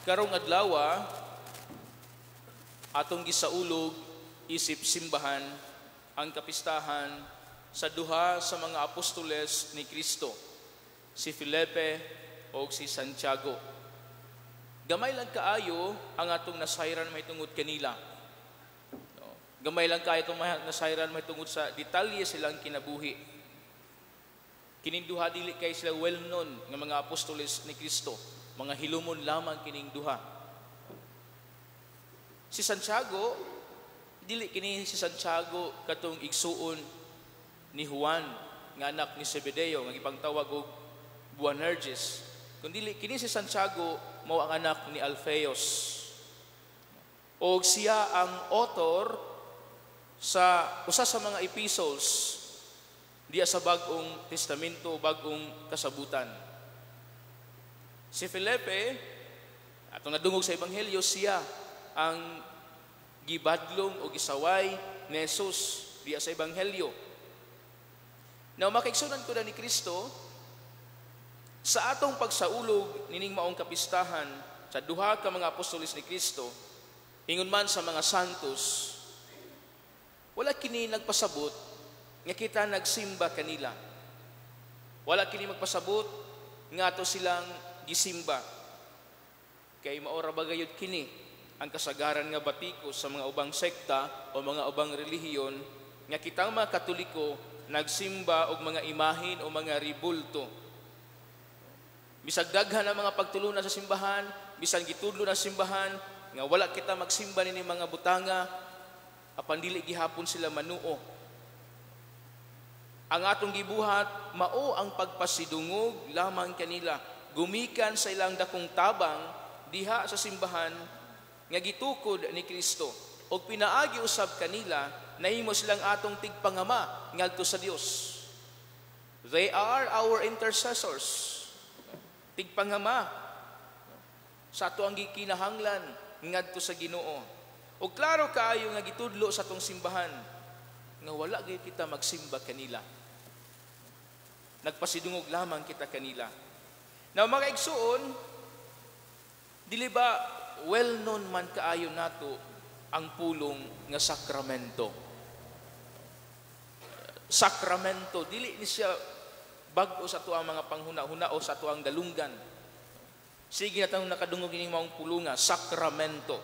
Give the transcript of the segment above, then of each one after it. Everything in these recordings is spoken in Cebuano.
Karong adlaw, atong gisaulog isip simbahan ang kapistahan sa duha sa mga apostoles ni Kristo, si Felipe o si Santiago. Gamay lang kaayo ang atong nasayran mahitungod kanila. No? Gamay lang kaayo atong nasayran mahitungod sa detalye silang kinabuhi. Kining duha, dili kay sila well known nga mga apostoles ni Kristo. Mga hilumon lamang kining duha. Si Santiago, dili kini si Santiago katong igsuon ni Juan nga anak ni Zebedeo nga gipangtawag og Boanerges. Kundi kini si Santiago mao ang anak ni Alphaeus. Og siya ang author sa usa sa mga epistles diya sa Bag-ong Testamento, Bag-ong Kasabutan. Si Felipe, atong nadungog sa Ebanghelyo, siya ang gibadlong o gisaway ni Jesus diya sa Ebanghelyo. Now, makaigsunan ko na ni Kristo, sa atong pagsaulog nining maong kapistahan sa duha ka mga apostoles ni Kristo, ingon man sa mga santos, wala kini nagpasabot nga kita nagsimba kanila. Wala kini magpasabot nga ato silang gisimba. Kay maora ba gayud kini ang kasagaran nga batiko sa mga ubang sekta o mga ubang relihiyon nga kitang mga Katoliko nagsimba og mga imahin o mga ribulto? Bisag daghan ang mga pagtulunan sa simbahan, bisan gitudlo na simbahan nga wala kita magsimba nini mga butanga, apan dili gihapon sila manuo. Ang atong gibuhat mao ang pagpasidungog lamang kanila gumikan sa ilang dakong tabang diha sa simbahan nga gitukod ni Kristo, ug pinaagi usab kanila nahimo silang atong tigpangama ngadto sa Dios. They are our intercessors. Tigpangama sa ato ang gikinahanglan ngadto sa Ginoo. Ug klaro kaayo nga gitudlo sa atong simbahan nga wala gyud kita magsimba kanila. Nagpasidungog lamang kita kanila. Now, mga igsuon, dili ba well known man kaayo nato ang pulong nga sakramento? Sakramento, dili ni siya bag-o sa atuang mga panghuna-huna o sa atuang dalunggan. Sige na tang nakadungog ining maong pulunga, sakramento.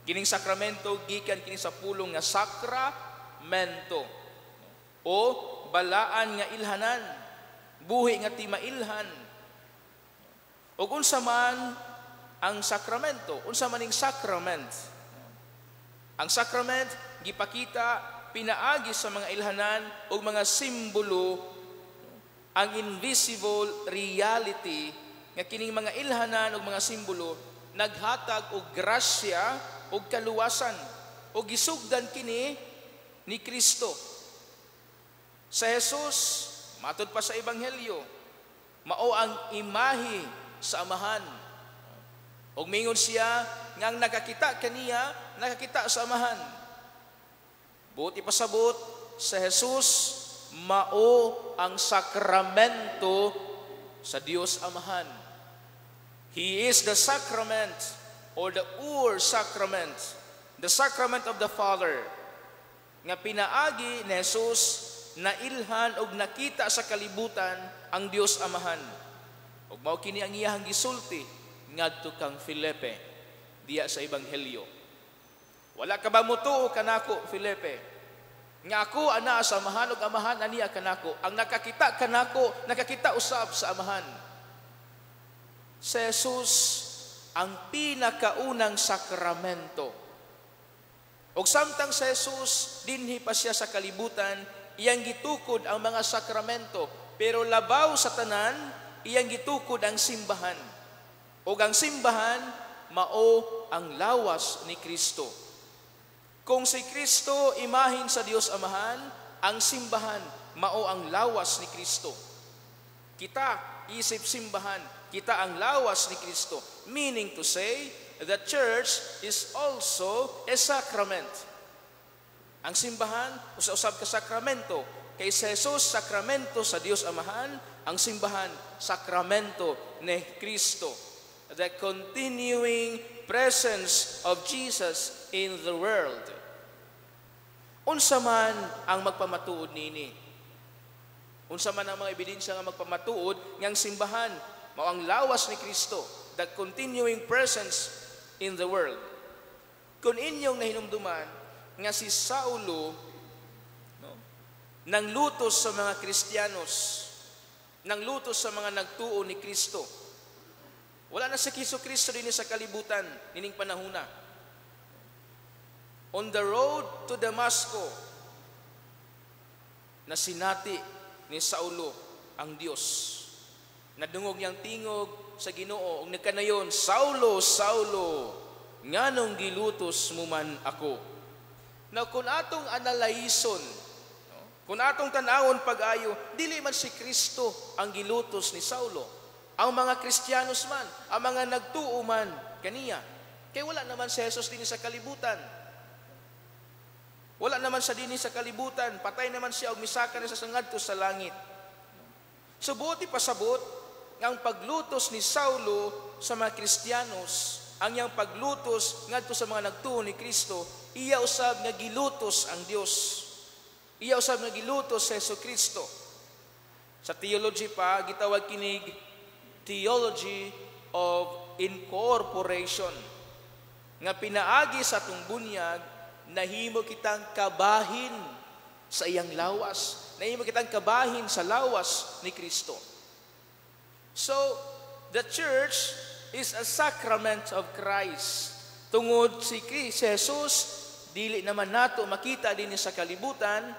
Kining sakramento gikan kini sa pulong nga sakramento o balaan nga ilhanan, buhi nga timailhan. Ug unsa man ang sakramento? Unsa man ning sacrament? Ang sacrament gipakita pinaagi sa mga ilhanan ug mga simbolo ang invisible reality nga kining mga ilhanan ug mga simbolo naghatag og grasya ug kaluwasan ug gisugdan kini ni Kristo. Sa Jesus, matud pa sa Ebanghelyo, mao ang imahe sa Amahan. Ug mingon siya nga ang nakakita kaniya, nakakita sa Amahan. Buot ipasabot, sa Jesus mao ang sakramento sa Dios Amahan. He is the sacrament or the ur sacrament, the sacrament of the Father nga pinaagi ni Jesus nailhan og nakita sa kalibutan ang Dios Amahan. Ug mao kini ang iyahang gisulti ngadto kang Felipe diya sa Ebanghelyo. "Wala ka ba mutuo kanako, Felipe, nga ako anaa sa Amahan ug Amahan aniya kanako? Ang nakakita kanako, nakakita usab sa Amahan." Si Jesus ang pinakaunang sakramento. Og samtang si Jesus dinhi pa siya sa kalibutan, iyang gitukod ang mga sakramento, pero labaw sa tanan, iyang gitukod ang simbahan. Ug ang simbahan mao ang lawas ni Kristo. Kung si Kristo imahin sa Dios Amahan, ang simbahan mao ang lawas ni Kristo. Kita isip simbahan, kita ang lawas ni Kristo. Meaning to say, the church is also a sacrament. Ang simbahan, usa-usab ka sakramento. Kay si Jesus, sakramento sa Dios Amahan, ang simbahan, sakramento ni Kristo. The continuing presence of Jesus in the world. Unsa man ang magpamatuod nini? Unsa man ang mga ebidensya nga magpamatuod nga ang simbahan mao ang lawas ni Kristo, the continuing presence in the world? Kung inyong nahinumduman nga si Saulo, no, nanglutos sa mga Kristiyanos, nanglutos sa mga nagtuo ni Kristo. Wala na si Hesus Kristo dinhi sa kalibutan nining panahuna. On the road to Damasco, nasinati ni Saulo ang Dios. Nadungog niyang tingog sa Ginoo ug nagkanayon, "Saulo, Saulo, nganong gilutos mo man ako?" Now, kung atong analayson, no, kung atong tan-awon pag-ayo, dili man si Kristo ang gilutos ni Saulo. Ang mga Kristiyanos man, ang mga nagtuo man kaniya. Kay wala naman si Jesus dinhi sa kalibutan. Wala naman sa dinhi sa kalibutan, patay naman siya ug misaka na sa ngadto sa langit. So buot ipasabot nga ang paglutos ni Saulo sa mga Kristiyanos, ang iyang paglutos ngadto sa mga nagtuo ni Kristo, iya usab nga gilutos ang Dios. Iya usab nga gilutos sa Hesus Kristo. Sa theology pa, gitawag kinig theology of incorporation. Nga pinaagi sa atong bunyag, nahimo kitang kabahin sa iyang lawas. Nahimo kitang kabahin sa lawas ni Kristo. So, the church is a sacrament of Christ. Tungod si Jesus, dili naman nato makita dinhi sa kalibutan,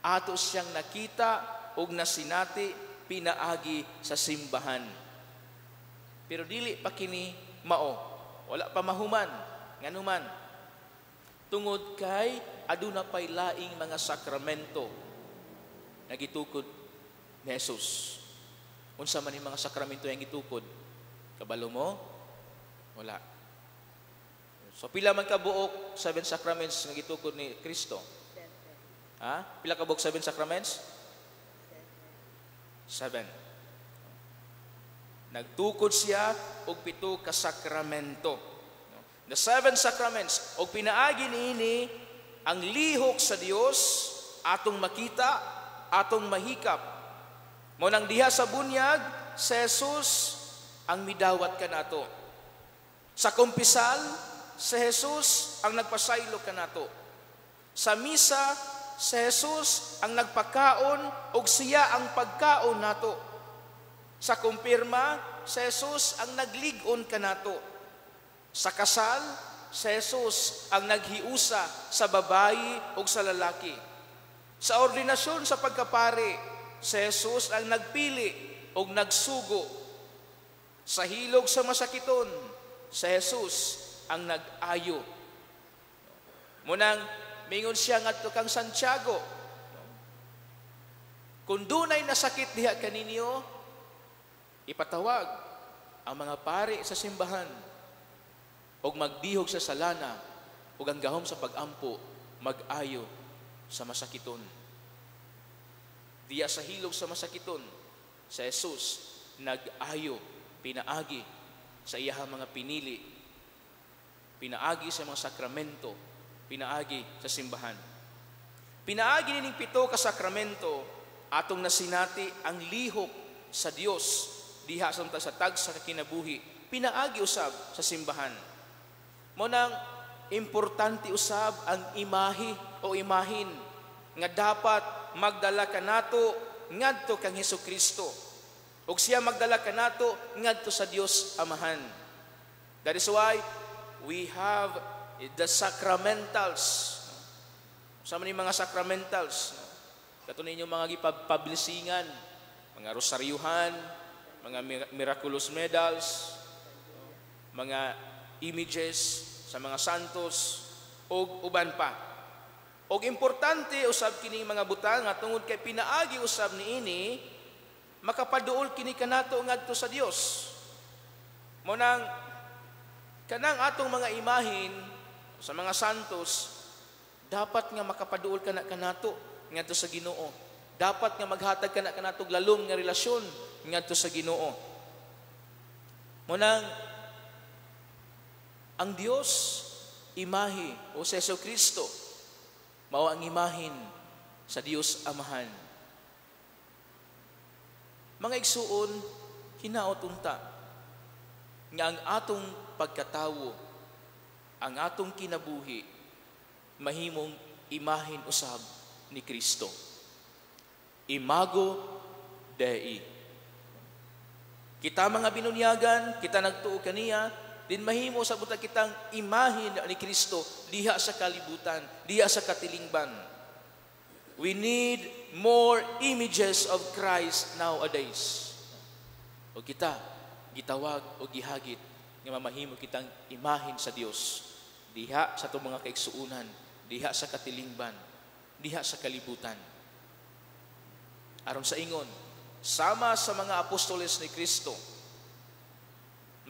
ato siyang nakita ug nasinati pinaagi sa simbahan. Pero dili pa kini mao. Wala pa mahuman. Nganuman? Tungod kay aduna pay laing mga sakramento nga gitukod ni Jesus. Unsa man yung mga sakramento yang gitukod? Kabalo mo? Wala. So pila man kabuok seven sacraments nga gitukod ni Kristo? Ha? Pila kabuok seven sacraments? Seven. Nagtukod siya og pito ka sakramento. The seven sacraments, og pinaagi niini ang lihok sa Dios atong makita, atong mahikap. Mao nang diha sa bunyag, si Jesus ang midawat kanato. Sa kumpisal, si Jesus ang nagpasaylo kanato. Sa misa, si Jesus ang nagpakaon ug siya ang pagkaon nato. Sa kumpirma, si Jesus ang naglig-on kanato. Sa kasal, si Jesus ang naghiusa sa babayi ug sa lalaki. Sa ordinasyon sa pagkapari, si Jesus ang nagpili ug nagsugo. Sa hilog sa masakiton, si Jesus ang nag-ayo. Mao nang mingon siya ngadto kang Santiago, "Kung dunay nasakit diha kaninyo, ipatawag ang mga pari sa simbahan og magdihog sa salana ug ang gahom sa pagampo mag-ayo sa masakiton." Diya sa hilog sa masakiton, sa Jesus nag-ayo pinaagi sa iyahang mga pinili, pinaagi sa mga sakramento, pinaagi sa simbahan. Pinaagi nining pito ka sakramento, atong nasinati ang lihok sa Dios diha sa tagsa ka kinabuhi, pinaagi usab sa simbahan. Mao nang importante usab ang imahe o imahin nga dapat magdala kanato ngadto kang Hesukristo ug siya magdala kanato ngadto sa Dios Amahan. That is why we have the sacramentals. Sa man mga sacramentals, kato ninyo mga gipablesingan, mga rosaryuhan, mga miraculous medals, mga images sa mga santos ug uban pa. Og importante usab kini mga butang nga tungod kay pinaagi usab niini makapaduol kini kanato ngadto sa Dios. Mao nang kanang atong mga imahin sa mga santos dapat nga makapaduol kana kanato ngadto sa Ginoo. Dapat nga maghatag kana kanato lalom nga relasyon ngadto sa Ginoo. Mao nang Ang Dios, imahe o si Jesu Kristo, mao ang imahin sa Dios Amahan. Mga igsuon, hinaot unta nga ang atong pagkatawo, ang atong kinabuhi, mahimong imahin usab ni Kristo. Imago Dei. Kita mga binunyagan, kita nagtuo kaniya, din mahimo sa buta kitang imahin ni Kristo diha sa kalibutan, diha sa katilingban. We need more images of Christ nowadays. O kita, gitawag o gihagit nga mamahimo kitang imahin sa Dios diha sa atong mga kaigsuunan, diha sa katilingban, diha sa kalibutan. Aron sa ingon, sama sa mga apostoles ni Kristo,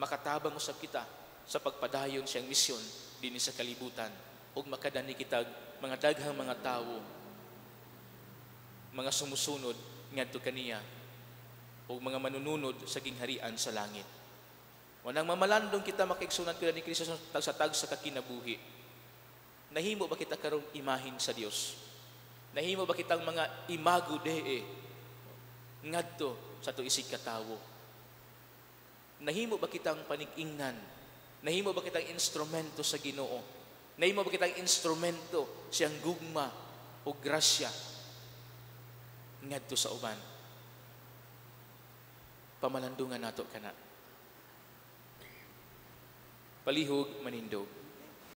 makatabang usab kita sa pagpadayon siyang misyon dinhi sa kalibutan ug makadani kita mga daghang mga tawo, mga sumusunod ngadto kaniya ug mga manununod sa gingharian sa langit. Wanang mamalandong kita, makaigsunan ko ni Kristo sa tag sa kakinabuhi. Nahimo ba kita karong imahin sa Dios? Nahimo ba kitang mga imago Dei ngadto sa atong isig katawo? Nahimo ba kitang panig-ingnan? Nahimo ba kitang instrumento sa Ginoo? Nahimo ba kitang instrumento siyang gugma o grasya ngadto sa uban? Pamalandungan nato kana. Palihog manindog.